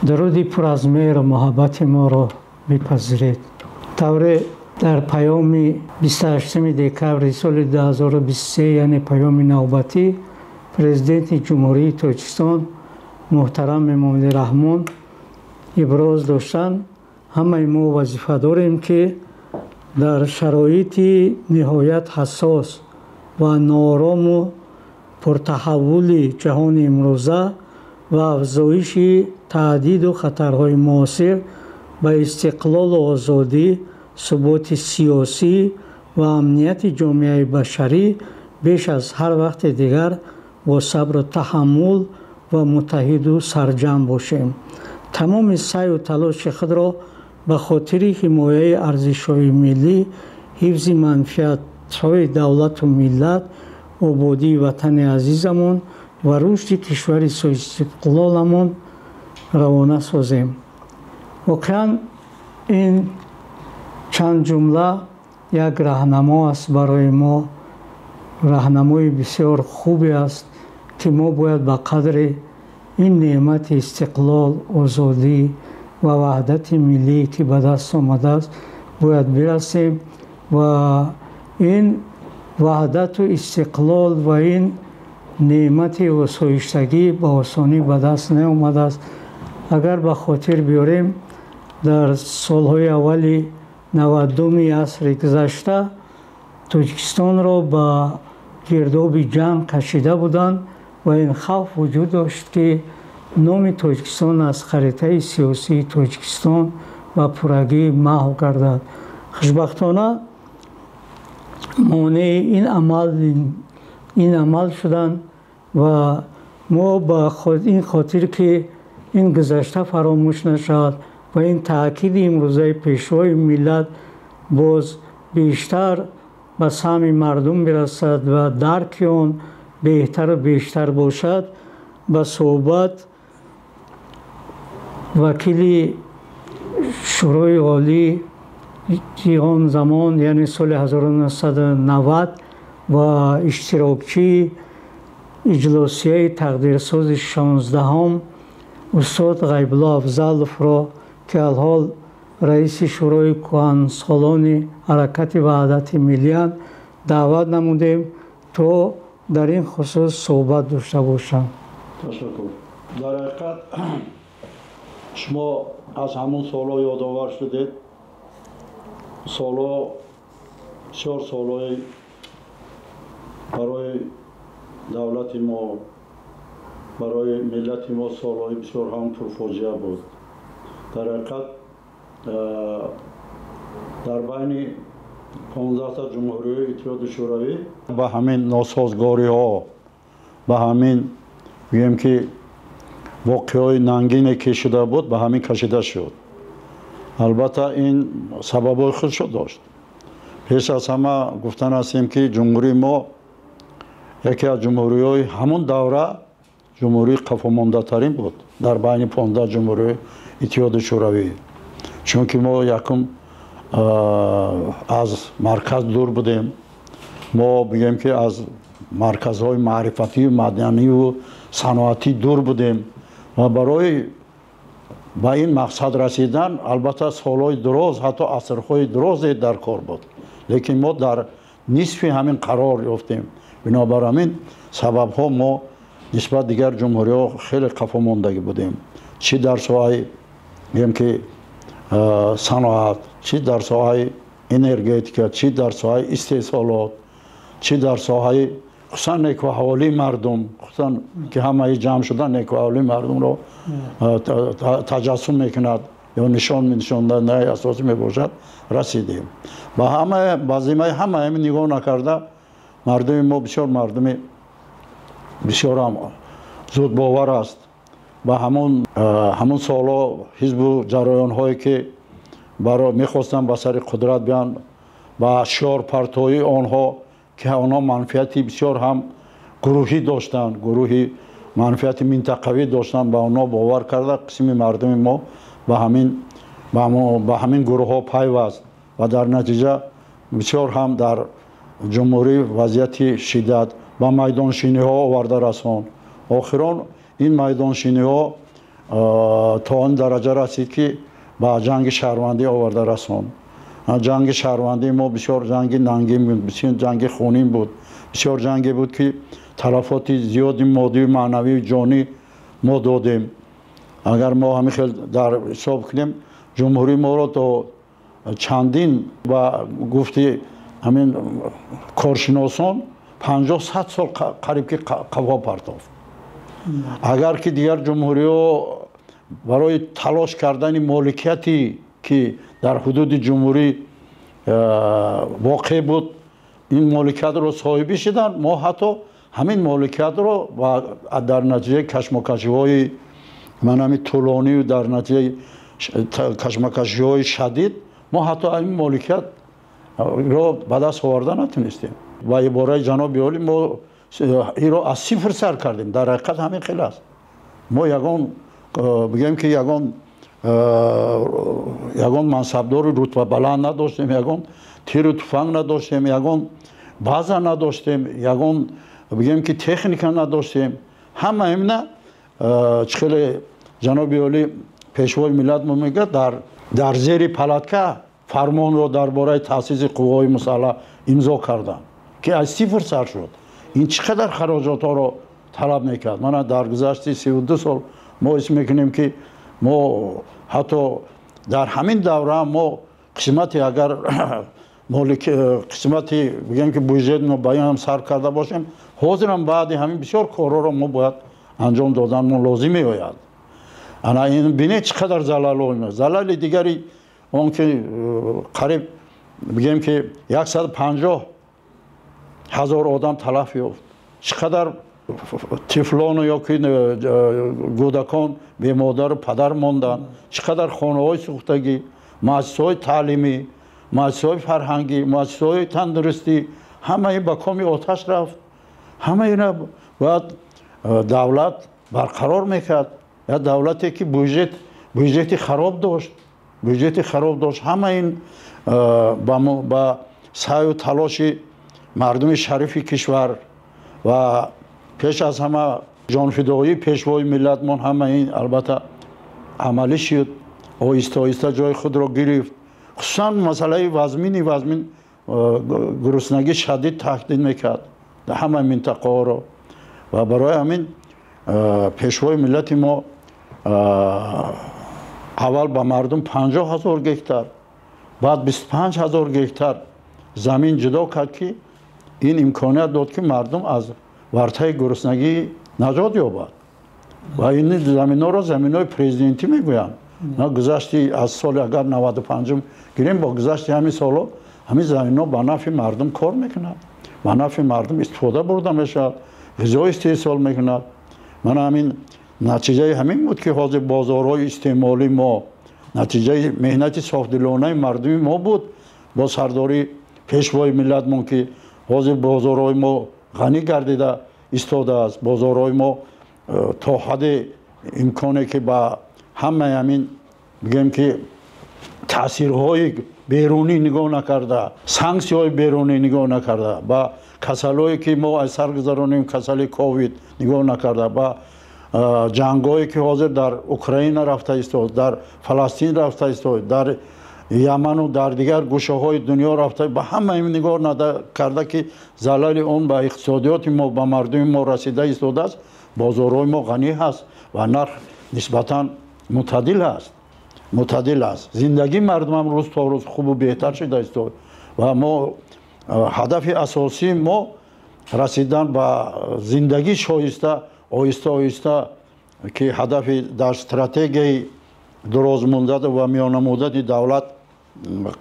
Дуруди пур аз меҳру муҳаббати моро бипазиред. Тавре дар паёми 28 декабри соли 2023, яъне паёми навбатӣ, Президенти Ҷумҳурии Тоҷикистон муҳтарам Эмомалӣ Раҳмон иброз доштанд, ҳамаи мо вазифа дорем, ки дар шароити ниҳоят ҳассос ва ноорому пуртаҳаввули ҷаҳони имрӯза ва афзоиши таҳдиду хатарҳои муосир ба истиқлолу озодӣ, суботи сиёсӣ ва амнияти ҷомеаи башарӣ беш аз ҳар вақти дигар бо сабру таҳаммул ва муттаҳиду сарҷамъ бошем. Тамоми саъю талоши худро ба хотири ҳимояи арзишҳои миллӣ, ҳифзи манфиатҳои давлату миллат, ободии ватани азизамон ва рушди кишвари соҳибистиқлоламон равона созем. Воқеан, ин чанд ҷумла як раҳнамо аст барои мо, раҳнамои бисёр хубе аст, ки мо бояд ба қадри ин неъмати истиқлол, озодӣ ва ваҳдати миллӣ, ки ба даст омадааст, бояд бирасем ва ин ваҳдату истиқлол ва ин неъмати осоиштагӣ ба осонӣ ба даст наомадааст. Агар ба хотир биёрем, дар солҳои аввали 90-уми асри гузашта Тоҷикистонро ба гирдоби ҷанг кашида буданд ва ин хавф вуҷуд дошт, ки номи Тоҷикистон аз харитаи сиёсии Тоҷикистон ба пуррагӣ маҳв гардад. Хушбахтона, монеи ин амал шуданд ва мо ба ин хотир, ки ин гузашта фаромӯш нашавад ва ин таъкиди имрӯзаи Пешвои миллат боз бештар ба самъи мардум бирасад ва дарки он беҳтару бештар бошад, ба суҳбат вакили Шӯрои Олӣ он замон, яъне соли 1990, ва иштирокчии иҷлосияи тақдирсози 16-ум устод Ғайбулло Афзаловро, ки алҳол раиси Шӯрои кӯҳансолони Ҳаракати Ваҳдати Миллиянд, даъват намудем, то дар ин хусус суҳбат дошта бошанд. Ташаккур. Дар ҳақиқат, шумо аз ҳамон солҳо ёдовар шудед. Солҳо бисёр солҳои барои давлати мо, барои миллати мо солҳои бисёр ҳам пурфоҷиа буд. Дар ҳақиқат, дар байни 15та ҷумҳуриҳои Иттиҳоди Шӯравӣ ба ҳамин носозгориҳо, ба ҳамин, гӯем ки, воқеаҳои нангине ки шуда буд, ба ҳамин кашида шуд. Албатта, ин сабабҳои худшо дошт. Пеш аз ҳама гуфтан ҳастем, ки ҷумҳурии мо яке аз ҷумҳуриҳои ҳамон давра, ҷумҳурии қафомондатарин буд дар байни 15 ҷумҳурии Иттиҳоди Шӯравӣ, чунки мо якум аз марказ дур будем. Мо бигем, ки аз марказҳои маърифатию маданию саноатӣ дур будем ва барои ба ин мақсад расидан, албатта, солҳои дуроз, ҳатто асрҳои дурозе дар кор буд, лекин мо дар нисфи ҳамин қарор ёфтем. Бинобар ҳамин сабабҳо мо нисбат дигар ҷумҳуриҳо хеле қафомондагӣ будем, чӣ дар соҳаи, гӯем ки, саноат, чӣ дар соҳаи энергетика, чӣ дар соҳаи истеҳсолот, чӣ дар соҳаи хусусан некуаҳволии мардум, хусусан ки ҳамаи ҷамъ шудан некуаҳволии мардумро таҷассум мекунад ё нишондиҳандаи асосӣ мебошад, расидем. Ба ҳама, ба зиммаи ҳама ҳамин нигоҳ накарда, мардуми мо бисёр мардуми бисёрам зудбовар аст. Ба ҳамон солҳо ҳизбу ҷараёнҳое ки мехостанд ба сари қудрат биёнд, ба шиорпартоии онҳо, ки онҳо манфиати бисёр ҳам гурӯҳӣ доштанд, гурӯҳи манфиати минтақавӣ доштанд, ба онҳо бовар карда, қисми мардуми мо ба ҳамин гурӯҳҳо пайваст ва дар натиҷа бисёр ҳам дар ҷумҳурӣ вазъияти шиддат ба майдоншиниҳо оварда расон. Охирон ин майдоншиниҳо то он дараҷа расид, ки ба ҷанги шаҳрвандӣ оварда расонд. Ҷанги шаҳрвандии мо бисёр ҷанги нангин буд, бисёр ҷанги хунин буд, бисёр ҷанге буд, ки талафоти зиёди моддию маънавию ҷонӣ мо додем. Агар мо ҳамин хел дар ҳисоб кунем, ҷумҳурии моро то чандин ба гуфти ҳамин коршиносон 50-100 сол қариб ки қафо партофт. Агар ки дигар ҷумҳуриҳо барои талош кардани моликияте ки дар ҳудуди ҷумҳурӣ воқеъ буд, ин моликиятро соҳибӣ шуданд, мо ҳатто ҳамин моликиятро дар натиҷаи кашмакашиҳои ман ҳамин тӯлонию дар натиҷаи кашмакашиҳои шадид мо ҳатто ҳамин моликиятро ба даст оварда натунистем. Ва ибораи ҷаноби олӣ, мо инро аз сифр сар кардем. Дар ҳақиқат ҳамин хел аст. Мо ягон бигӯем ки ягон мансабдори рутбабаланд надоштем, ягон тиру туфанг надоштем, ягон база надоштем, ягон бигӯем ки техника надоштем. Ҳама имна чӣ хеле ҷаноби олӣ пешвои миллат мо мегӯяд, дар зери палатка фармонро дар бораи таъсиси қувваҳои мусаллаҳ имзо карданд, ки аз сифр сар шуд. Ин чӣ қадар хароҷотҳоро талаб мекард. Мана дар гузашти 32 сол мо ҳис мекунем, ки мо ҳатто дар ҳамин давра мо қисмати агар қисмати бигӯем ки бюҷетро баён сарф карда бошем, ҳозирам баъди ҳамин бисёр корҳоро мо бояд анҷом доданмон лозим меояд. Ана ин бинед, чӣ қадар залалҳо. Залали дигари он ки қариб бигӯем ки 150 000 одам талаф ёфт. Чӣ қадар тифлону ё ки кӯдакон бемодару падар монданд, чӣ қадар хонаҳои сӯхтагӣ, муассисаҳои таълимӣ, муассисаҳои фарҳангӣ, муассисаҳои тандурустӣ, ҳамаи ба коми оташ рафт. Ҳама ина бояд давлат барқарор мекард. Як давлате ки бюҷети хароб дошт, бюҷети хароб дошт. Ҳама ин ба саъю талоши мардуми шарифи кишвар ва пеш аз ҳама ҷонфидоии пешвои миллатмон ҳама ин албатта амалӣ шуд, оҳиста оҳиста ҷои худро гирифт. Хусусан масъалаи вазмин гуруснагӣ шадид таҳдид мекард ҳама минтақаҳоро ва барои ҳамин пешвои миллати мо аввал ба мардум 50 000 гектар, баъд 25 000 гектар замин ҷудо кард, ки ин имконият дод, ки мардум аз вартаи гуруснагӣ наҷот ёбад. Ва ин заминҳоро заминҳои президентӣ мегӯянд. Гузашти аз соли агар 95-ум гирем, бо гузашти ҳамин солҳо ҳамин заминҳо ба нафъи мардум кор мекунад, ба нафъи мардум истифода бурда мешавад, ғизо истеҳсол мекунад. Мана ҳамин натиҷаи ҳамин буд, ки ҳозир бозорҳои истеъмолии мо натиҷаи меҳнати софдилонаи мардуми мо буд бо сардории пешвои миллатмон, ки ҳозир бозорҳои мо ғанӣ гардида истодааст. Бозорҳои мо то ҳадди имконе ки ба ҳамаи ҳамин бигӯем ки таъсирҳои берунӣ нигоҳ накарда, санксияҳои берунӣ нигоҳ накарда, ба касалҳое ки мо аз сар гузаронем, касали ковид нигоҳ накарда, ба ҷангҳое ки ҳозир дар Украина рафта истод, дар Фаластин рафта истод, дар Яману дар дигар гӯшаҳои дунё рафта, ба ҳама ин нигоҳ накарда, ки залали он ба иқтисодиёти мо, ба мардуми мо расида истодааст, бозорҳои мо ғанӣ ҳаст ва нарх нисбатан мӯътадил аст, мӯътадил аст. Зиндагии мардумам рӯз то рӯз хубу беҳтар шуда истод ва мо ҳадафи асосии мо расидан ба зиндагии шоиста оҳиста оҳиста, ки ҳадафи дар стратегияи дурозмуддат ва миёнамуддати давлат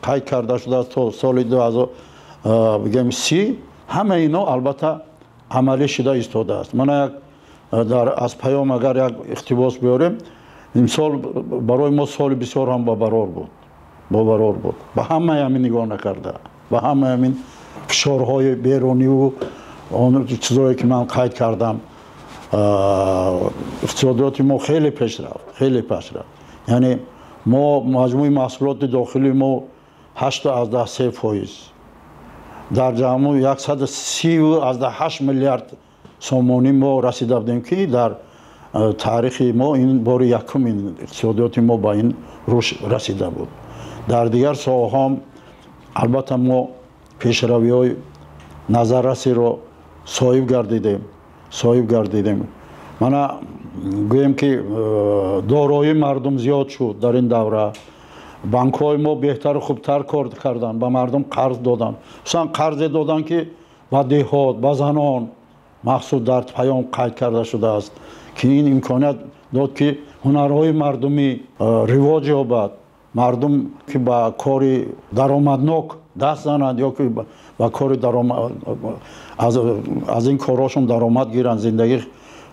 қайд карда шудааст то соли 2030, ҳама ино албатта амалӣ шуда истодааст. Мана як дар аз паём агар як иқтибос биёрем, имсол барои мо соли бисёр ҳам бобарор буд, бобарор буд. Ба ҳамаи ҳамин нигоҳ накарда, ба ҳамаи ҳамин фишорҳои беруниву он чизое ки ман қайд кардам, иқтисодиёти мо хеле пеш рафт, хеле пеш рафт. Яъне мо маҷмӯи маҳсулоти дохилии мо 8,3%, дар ҷамъу 130,8 миллиард сомонӣ мо расида будем, ки дар Таърихи мо ин бори якум ин иқтисодиёти мо ба ин рушд расида буд. Дар дигар соҳаҳо албатта мо пешравиҳои назаррасиро соҳиб гардидем. Мана гӯем ки дороии мардум зиёд шуд дар ин давра. Банкҳои мо беҳтару хубтар кор карданд, ба мардум қарз доданд, хусусан қарзе доданд ки ба деҳот, ба занон махсус дар паём қайд карда шудааст, ки ин имконият дод ки ҳунарҳои мардумӣ ривоҷ ёбад, мардум ки ба кори даромаднок даст зананд ё ки ба кори аз ин корҳошон даромад гиранд, зиндагии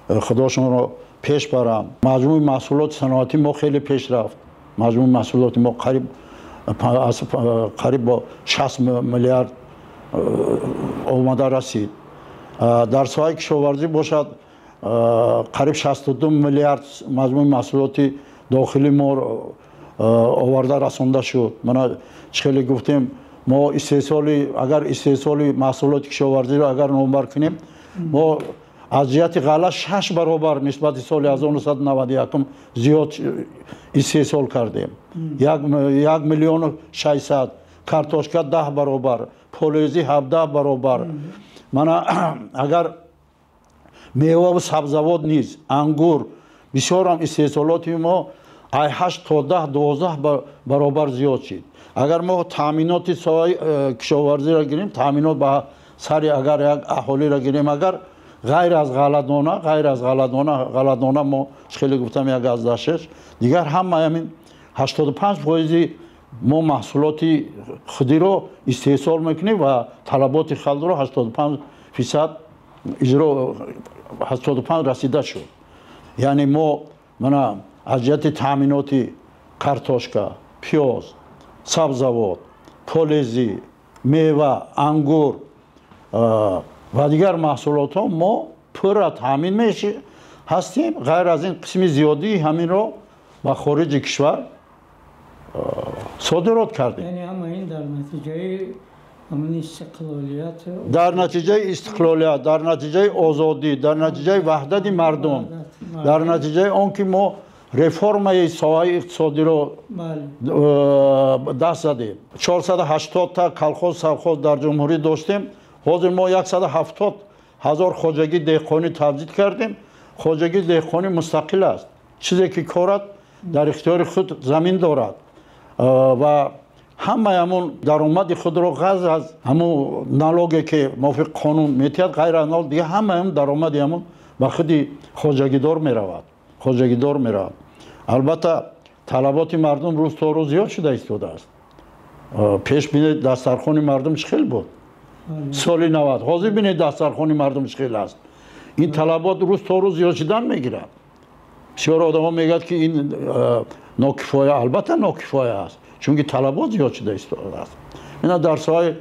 худошонро пеш баранд. Маҷмӯи маҳсулоти саноатии мо хеле пеш рафт. Маҷмӯи маҳсулоти мо қариб бо 60 миллиард омада расид. Дар соҳаи кишоварзӣ бошад қариб 62 миллиард маҷмӯи маҳсулоти дохилии мо оварда расонда шуд. Мана чӣ хеле гуфтем, мо агар истеҳсоли маҳсулоти кишоварзиро агар номбар кунем, мо аз ҷиҳати ғалла 6 баробар нисбати соли 1991 зиёд истеҳсол кардем. 1 миллиону 600, картошка 10 баробар, полези 17 баробар. Мана агар меваву сабзавот низ, ангур, бисёрам истеҳсолоти мо ай 8 то 10, 12 баробар зиёд шид. Агар мо таъминоти соҳаи кишоварзиро гирем, таъминот ба сари агар як аҳолиро гирем, агар ғайр аз ғалладона мо хеле гуфтам 1.6, дигар ҳама ҳамин 85% мо маҳсулоти худиро истеҳсол мекунем ва талаботи халқро 85% иҷро 85 расида шуд. Яъне мо мана аз ҷиҳати таъминоти картошка, пиёз, сабзавот, полези, мева, ангур ва дигар маҳсулотҳо мо пурра таъмин ҳастем. Ғайр аз ин қисми зиёдии ҳаминро ба хориҷи кишвар содирот кардем. Яъне ҳама ин дар натиҷаи истиқлолият, дар натиҷаи истиқлолият, дар натиҷаи озодӣ, дар натиҷаи ваҳдати мардум, дар натиҷаи он ки мо реформаи соҳаи иқтисодиро даст задем. 480 та колхоз, совхоз дар ҷумҳурӣ доштем. Ҳозир мо 170 ҳазор хоҷагии деҳқонӣ тавзид кардем. Хоҷагии деҳқонӣ мустақил аст, чизе ки корад дар ихтиёри худ замин дорад ва ҳамаи ҳамун даромади худро ғайр аз ҳамун налоге ки мувофиқи қонун метиҳад, ғайр аз налог дига ҳамаи ҳамун даромади ҳамун ба худи хоҷагидор меравад. Албатта талаботи мардум рӯз то рӯз зиёд шуда истодааст. Пеш бинед дастархони мардум чӣ хел буд соли 90, ҳозир бинед дастархони мардум чӣ хел аст. Ин талабот рӯз то рӯз зиёд шудан мегирад. Бисёр одамҳо мегӯяд ки ин нокифоя. Албатта нокифоя аст, чунки талабот зиёд шуда истодааст. Ина дар соҳаи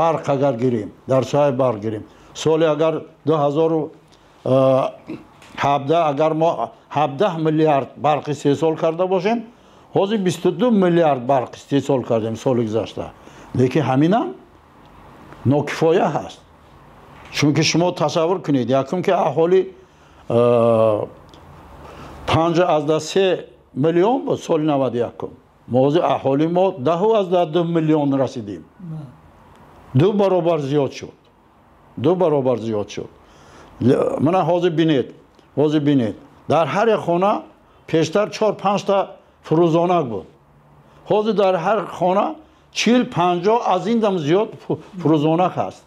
барқ агар гирем, соли агар 2017 агар мо 17 миллиард барқ истеҳсол карда бошем, ҳозир 22 миллиард барқ истеҳсол кардем соли гузашта. Лекин ҳаминам нокифоя ҳаст, чунки шумо тасаввур кунед, якум ки аҳолӣ 5.3 миллион буд соли 91, мо ҳозир аҳолии мо 10.2 миллион расидем. 2 баробар зиёд шуд. 2 баробар зиёд шуд. Мана ҳозир бинед, дар ҳар як хона пештар 4-5 та фурӯзонак буд, ҳозир дар ҳар хона 40-50 аз ин дам зиёд фурӯзонак ҳаст.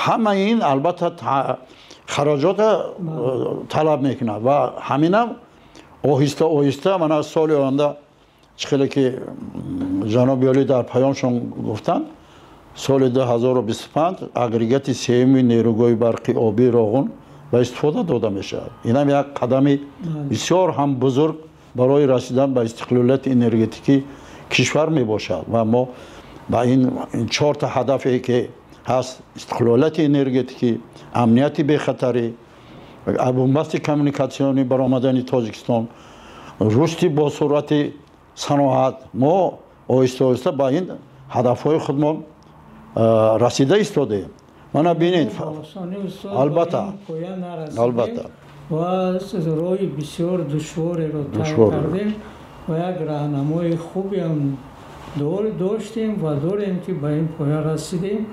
Ҳамаи ин албатта хароҷота талаб мекунад ва ҳаминам оҳиста оҳиста мана соли оянда чӣ хеле ки ҷаноби олӣ дар паёмшон гуфтанд, соли 2025 агрегати сеюми нерӯгоҳи барқи обии Роғун ба истифода дода мешавад. Инам як қадами бисёр ҳам бузург барои расидан ба истиқлолияти энергетикии кишвар мебошад ва мо ба ин 4 та ҳадафе ки ҳаст: истиқлолияти энергетикӣ, амнияти бехатарӣ, бунбасти коммуникатсионӣ баромадани Тоҷикистон, рушди босуръати саноат, мо оҳиста оҳиста ба ин ҳадафҳои худмон расида истодаем. Мана бинед, албатта, албатта. Ва роҳи бисёр душвореро тай кардем ва як раҳнамои хубеам доштем ва дорем, ки ба ин поя расидем.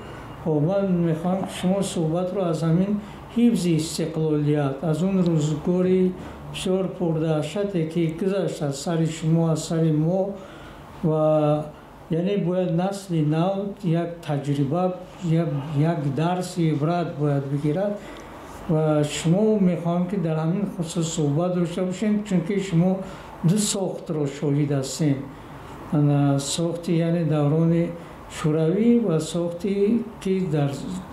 Ман мехоҳам, ки шумо суҳбатро аз ҳамин ҳифзи истиқлолият, аз он рӯзгори бисёр пурдаҳшате, ки гузашт аз сари шумо, аз сари мо, ва яъне бояд насли нав як таҷриба, як дарси ибрат бояд бигирад. Ва шумо мехоҳам, ки дар ҳамин хусус суҳбат дошта бошем, чунки шумо ду сохтро шоҳид ҳастем: сохти, яъне даврони шӯравӣ, ва сохте, ки дар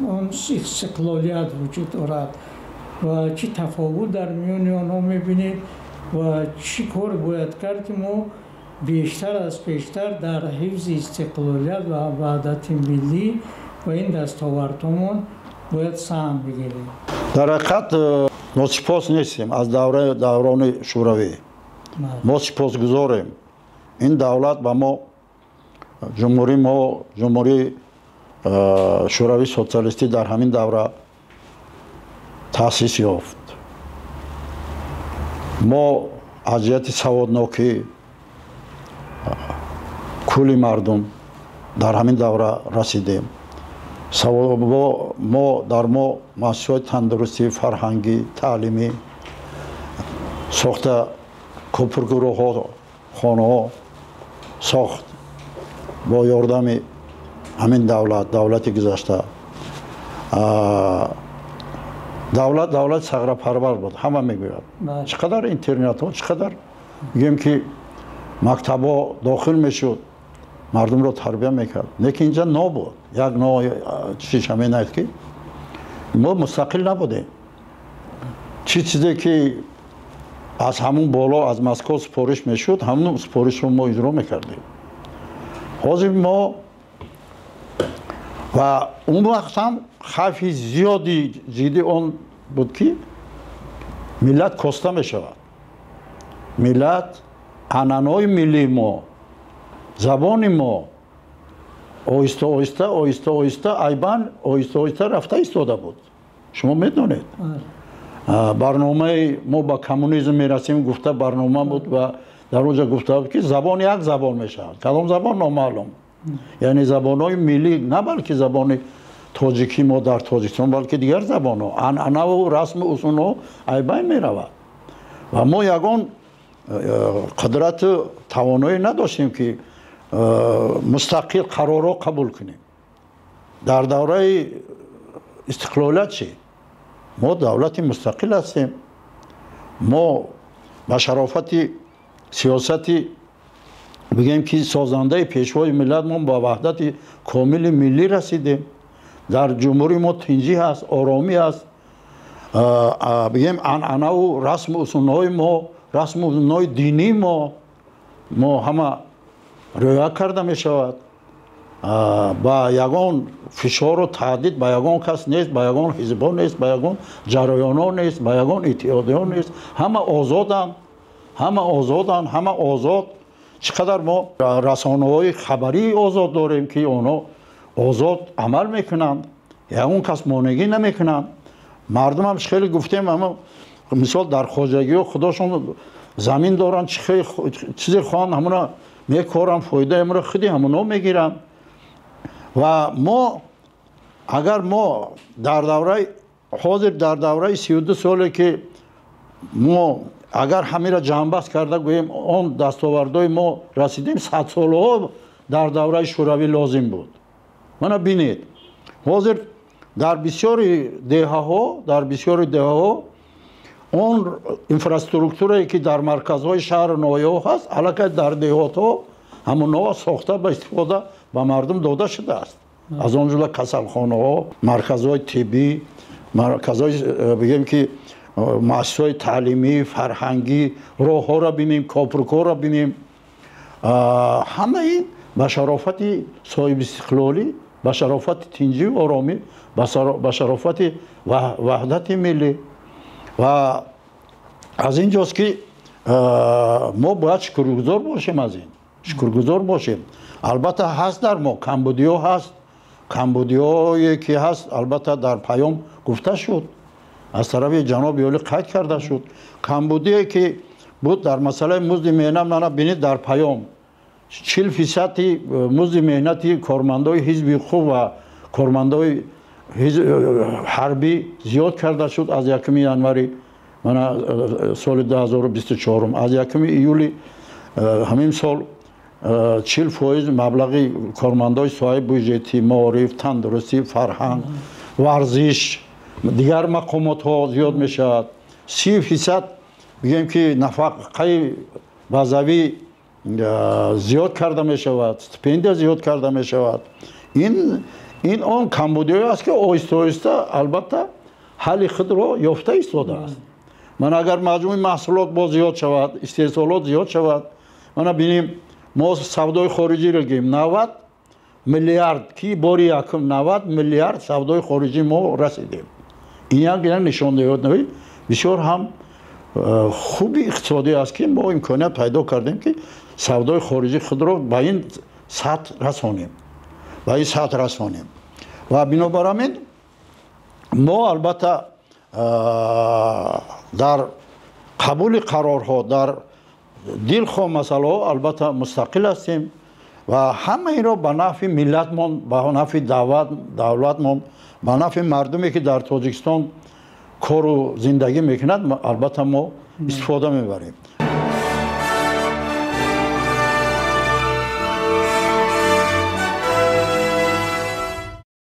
он истиқлолият вуҷуд дорад, ва чӣ тафовут дар миёни онҳо мебинед ва чӣ кор бояд кард, ки мо бештар аз пештар дар ҳифзи истиқлолият ва ваҳдати миллӣ ва ин дастовардҳомон бояд саҳм бигирем. Дар ҳақиқат, мо сипос нестем аз даврони шӯравӣ, мо сипосгузорем. Ин давлат ба мо, ҷумҳурии мо, Ҷумҳурии Шӯравии Социалистӣ, дар ҳамин давра таъсис ёфт. Мо аз ҷиҳати саводнокӣ кулли мардум дар ҳамин давра расидем. Мо дар мо муассисаҳои тандурустӣ, фарҳангӣ, таълимӣ сохта, кӯпурку роҳҳо, хонаҳо сохт бо ёрдами ҳамин давлат, давлати гузашта. Давлат давлати сағрапарвар буд, ҳама мегӯяд. Чӣ қадар интернатҳо, чӣ қадар, мегӯем, ки мактабҳо дохил мешуд, мардумро тарбия мекард. Лекин инҷа нобуд. Як но чизиш ҳамин аст, ки мо мустақил набудем. Чӣ чизе ки аз ҳамун боло, аз Москва супориш мешуд, ҳамун супоришро мо иҷро мекардем. Ҳозир мо ва он вақт ҳам хавфи зиёди ҷиддӣ он буд, ки миллат коста мешавад, миллат, анъанаҳои миллии мо, забони мо оҳиста оҳиста, оҳиста оҳиста айбан, оҳиста оҳиста рафта истода буд. Шумо медонед, барномаи «Мо ба коммунизм мерасем» гуфта барнома буд ва дар он ҷо гуфта буд, ки забон як забон мешавад. Кадом забон, номаълум. Яъне забонҳои миллӣ, на балки забони тоҷикӣ мо дар Тоҷикистон, балки дигар забонҳо, анъанаву расму усулҳо айбайн меравад. Ва мо ягон қудрату тавоноӣ надоштем, ки мустақил қарорҳо қабул кунем. Дар давраи истиқлолият чӣ? Мо давлати мустақил ҳастем. Мо ба шарофати сиёсати, бигӯем, ки созандаи Пешвои миллат, мо ба ваҳдати комили миллӣ расидем. Дар ҷумҳурии мо тинҷӣ ҳаст, оромӣ ҳаст. Бигӯем, анъанаву расму усулҳои мо, расму усулҳои динии мо ҳама риоя карда мешавад. Ба ягон фишору таҳдид ба ягон кас нест, ба ягон ҳизбҳо нест, ба ягон ҷараёнҳо нест, ба ягон иттиҳодиҳо нест. Ҳама озоданд, ҳама озоданд, ҳама озод. Чӣ қадар мо расонаҳои хабарии озод дорем, ки онҳо озод амал мекунанд, ягон кас монеъгӣ намекунанд. Мардумам хеле гуфтем, ама мисол дар хоҷагиҳо худошон замин доранд, чизе хоҳанд, ҳамуна мекоранд, фоидаи ҳамуна худи ҳамуно мегиранд. Ва мо агар мо дар давраи ҳозир, дар давраи 32 соле, ки мо агар ҳамира ҷамъбаст карда гӯем, он дастовардҳои мо расидем, садсолаҳо дар давраи шӯравӣ лозим буд. Мана бинед, ҳозир дар бисёри деҳаҳо, дар бисёри деҳаҳо он инфраструктурае, ки дар марказҳои шаҳру ноҳияҳо ҳаст, аллакай дар деҳотҳо ҳамонҳо сохта, ба истифода ба мардум дода шудааст. Аз он ҷумла касалхонаҳо, марказҳои тиббӣ, марказҳои, бигем, ки муассисаҳои таълимӣ, фарҳангӣ, роҳҳоро бинем, копрукҳоро бинем. Ҳамаи ба шарофати соҳибистиқлолӣ, ба шарофати тинҷию оромӣ, ба шарофати ваҳдати миллӣ. Ва аз ин ҷост, ки мо бояд шукргузор бошем, аз ин шукргузор бошем. Албатта, ҳаст дар мо камбудиҳо, ҳаст. Камбудиҳое ки ҳаст, албатта, дар паём гуфта шуд, аз тарафи ҷаноби олӣ қайд карда шуд. Камбудие ки буд дар масъалаи музди меҳнат, мана бинед, дар паём 40 фисади музди меҳнати кормандои ҳизби ҳуқуқ ва кормандои ҳарбӣ зиёд карда шуд аз 1 январи мана соли 2024. Аз 1 июли ҳамин сол 40% маблағи кормандои соҳаи буҷетӣ, маориф, тандурустӣ, фарҳанг, варзиш, дигар мақомотҳо зиёд мешавад. 30% бигем ки нафақаи базавӣ зиёд карда мешавад, стипендия зиёд карда мешавад. Ин он камбудиҳое аст, ки оҳиста оҳиста албатта ҳалли худро ёфта истодааст. Мана, агар маҷмӯи маҳсулот боз зиёд шавад, истеҳсолот зиёд шавад, мана бинем, мо савдои хориҷиро гирем, 90 миллиард, ки бори якум 90 миллиард савдои хориҷӣ мо расидем. Ин як нишондиҳандаи бисёр ҳам хуби иқтисодӣ аст, ки мо имконият пайдо кардем, ки савдои хориҷии худро ба ин сатҳ расонем, ба ин сатҳ расонем. Ва бинобар ҳамин мо албатта дар қабули қарорҳо дар дилхоҳ масъалаҳо албатта мустақил ҳастем ва ҳама инро ба нафъи миллатмон, ба нафъи давлатмон, ба нафъи мардуме, ки дар Тоҷикистон кору зиндагӣ мекунад, албатта мо истифода мебарем.